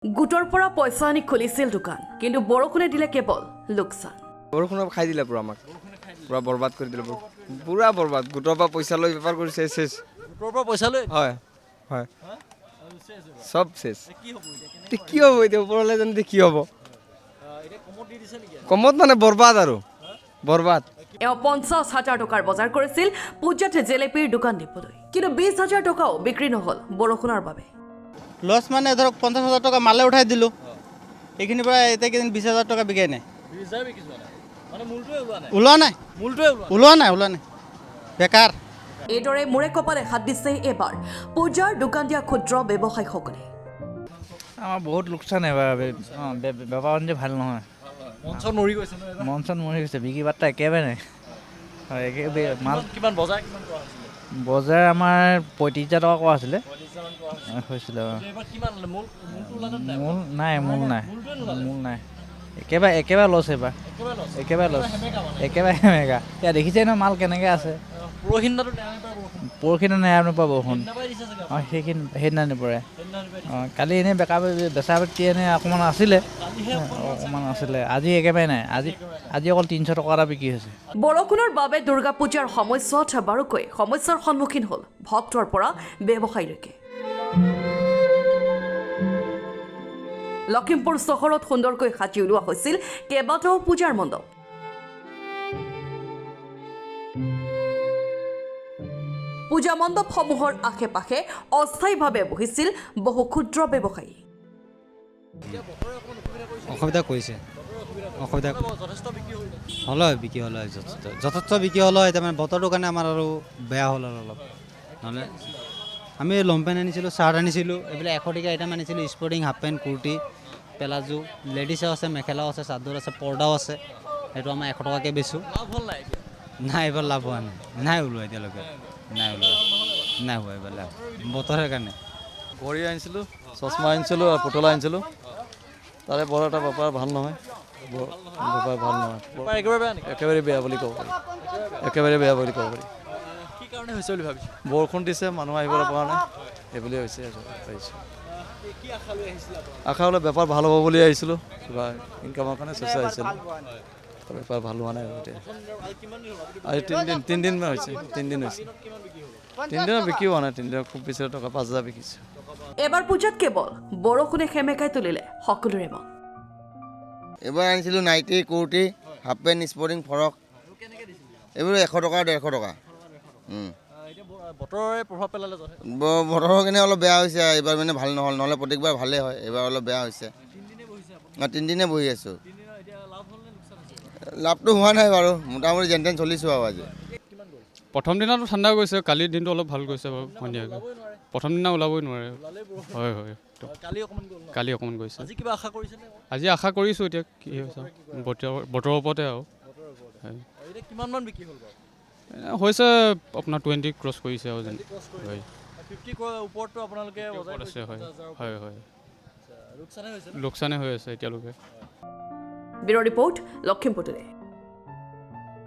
গোটৰ পৰা পইচা আনি খুলিছিল দোকান, কিন্তু বৰষুণে দিলে কেৱল লোকচান। বৰষুণত খাই দিলে পুৰা আমাক, পুৰা বৰবাদ কৰি দিলে, পুৰা বৰবাদ। গোটৰ পৰা পইচা লৈ বেপাৰ কৰিছে, শেষ। গোটৰ পৰা পইচা লৈ? হয় হয়, চব শেষ। এতিয়া কি হ'ব? এতিয়া ওপৰলৈ জানো এতিয়া কি হ'ব। কমত মানে বৰবাদ আৰু বৰবাদ। এওঁ 50,000 টকাৰ বজাৰ কৰিছিল পূজাত জেলেপীৰ দোকান দিবলৈ, কিন্তু 20,000 টকাও বিক্ৰী নহ'ল বৰষুণৰ বাবে। লছ মানে ধৰক 50,000 টকা মালে উঠাই দিলোঁ, এইখিনিৰ পৰা এতিয়া কেইদিন 20,000 টকা বিকাই নাই। 20,000 বিকি যোৱা নাই মানে মূলটোৱে ওলোৱা নাই? ওলোৱা নাই। মূলটোৱে ওলোৱা? ওলোৱা নাই, ওলোৱা নাই, বেকাৰ। এইদৰে মূৰে কপালে হাত দিছে এইবাৰ পূজাৰ দোকান দিয়া ক্ষুদ্ৰ ব্যৱসায়ীসকলে। আমাৰ বহুত লোকচান এইবাৰ। অঁ, বেপাৰ বাণিজ্য ভাল নহয়। মন চন মৰি গৈছে ন এইবাৰ? মন চন মৰি গৈছে, বিক্ৰী বাৰ্তা একেবাৰে নাই। হয়, একেবাৰে মাল। কিমান বজাৰ, কিমান কৰা হৈছিলে? বজাৰ আমাৰ 35,000 টকা কৰা আছিলে। 35,000 মান কৰা হৈছিলে। অঁ, হৈছিলে, অঁ। এইবাৰ কিমান ওলালে? মূলটো ওলালে নে নাই? মূল নাই, মূল নাই। মূলটোৱে নোলালে? মূল নাই, একেবাৰে একেবাৰে লছ এইবাৰ। একেবাৰে লছ? একেবাৰে লছ। সেমেকা মানে। একেবাৰে সেমেকা। এতিয়া দেখিছে নহয় মাল কেনেকৈ আছে। পৰহিদিনাটো নাই পৰা বৰষুণ? পৰহিদিনা নাই নোপোৱা বৰষুণ। সেইদিনা পৰাই দিছে চাগে? অঁ, সেইখিনি সেইদিনা নপৰে। সেইদিনা পৰাই দিছে। অঁ, কালি এনেই বেকা বেচা বেচি এনেই অকণমান আছিলে। কালিহে অকণমান আছিলে, আজি একেবাৰে নাই। আজি অকল 300 টকা এটা বিক্ৰী হৈছে। বৰষুণৰ বাবে দুৰ্গা পূজাৰ সময়ছোৱাত বাৰুকৈ সমস্যাৰ সন্মুখীন হ'ল ভক্তৰ পৰা ব্যৱসায়ীলৈকে। লখিমপুৰ চহৰত সুন্দৰকৈ সাজি উলিওৱা হৈছিল কেইবাটাও পূজাৰ মণ্ডপ। পূজা মণ্ডপসমূহৰ আশে পাশে অস্থায়ীভাৱে বহিছিল বহু ক্ষুদ্ৰ ব্যৱসায়ী। অসুবিধা কৰিছে, অসুবিধা। যথেষ্ট বিক্ৰী হ'ল? হ'ল হয়, বিক্ৰী হ'ল হয়, যথেষ্ট যথেষ্ট বিক্ৰী হ'ল হয়। তাৰমানে বতৰটোৰ কাৰণে আমাৰ আৰু বেয়া হ'ল আৰু অলপ। নহ'লে আমি লং পেণ্ট আনিছিলোঁ, চাৰ্ট আনিছিলোঁ, এইবিলাক 100 টকীয়া আইটেম আনিছিলোঁ, স্পৰ্টিং, হাফ পেণ্ট, কুৰ্তি, পেলাজো, লেডিছো আছে, মেখেলাও আছে, চাদৰ আছে, পৰ্দাও আছে। সেইটো আমাৰ 100 টকাকৈ বেচোঁ। লাভ হ'ল নাই এতিয়া? নাই, এইবাৰ লাভ হোৱা নাই। নাই ওলোৱা এতিয়ালৈকে, নাই ওলোৱা, নাই হোৱা এইবাৰ লাভ বতৰৰ কাৰণে। ঘড়ী আনিছিলোঁ, চশমা আনিছিলোঁ আৰু পুতলা আনিছিলোঁ। তাৰে বৰ এটা বেপাৰ ভাল নহয়, বৰ বেপাৰ ভাল নহয়। বেপাৰ একেবাৰে বেয়া নেকি? একেবাৰে বেয়া বুলি ক'ব পাৰি, একেবাৰে বেয়া বুলি ক'ব পাৰি। কি কাৰণে হৈছে বুলি ভাবিছে? বৰষুণ দিছে, মানুহ আহিবলৈ পৰা নাই, সেইবুলিয়ে হৈছে পাৰিছোঁ। কি আশা লৈ আহিছিলে আপুনি? আশা হ'লে বেপাৰ ভাল হ'ব বুলি আহিছিলোঁ, কিবা ইনকামৰ কাৰণে চেষ্টা আহিছিলোঁ। বেপাৰ ভাল হোৱা নাই আৰু এতিয়া। কিমান দিন হ'ল? আজি তিনিদিন, তিনিদিনমান হৈছে, তিনিদিন হৈছে। কিমান বিক্ৰী হ'ল? তিনিদিনত বিক্ৰী হোৱা নাই, তিনিদিনত খুব বেছি টকা 5,000 বিকিছোঁ। এবাৰ পূজাত কেৱল বৰষুণে সেমেকাই তুলিলে সকলোৰে মন। এইবাৰ আনিছিলোঁ nighty, kurti, half pant, sporting, frock. এইবোৰ 100 টকা, 150 টকা। এতিয়া বতৰে প্ৰভাৱ পেলালে যথেষ্ট। বতৰৰ কাৰণে অলপ বেয়া হৈছে এইবাৰ, মানে ভাল নহ'ল। নহ'লে প্ৰত্যেকবাৰ ভালেই হয়, এইবাৰ অলপ বেয়া হৈছে। তিনিদিনে বহিছে আপুনি? অঁ, তিনিদিনে বহি আছোঁ। তিনিদিনৰ এতিয়া লাভ হ'ল নে লোকচান হৈছে? লাভটো হোৱা নাই বাৰু, মোটামুটি যেন তেন চলিছোঁ আৰু আজি। প্ৰথম দিনাটো ঠাণ্ডা গৈছে, কালিৰ দিনটো অলপ ভাল গৈছে বাৰু। সন্ধিয়াকৈ প্ৰথম দিনা ওলাবই নোৱাৰে। হয় হয়। কালি অকণমান গ'ল ন? কালি অকণমান গৈছে। আজি কিবা আশা কৰিছেনে? আজি আশা কৰিছোঁ, এতিয়া কি হৈছে বতৰৰ ওপৰতে আৰু। হয়। এতিয়া কিমানমান বিক্ৰী হ'ল বাৰু? এনে হৈছে আপোনাৰ 20 ক্ৰছ কৰিছে আৰু যেন, হয়। 50 ওপৰততো আপোনালোকে বজাৰ ওপৰত আছে, হয় হয় হয়। লোকচানে হৈছে? লোকচানে হৈ আছে এতিয়ালৈকে। Bureau' report, Lakhimpur today.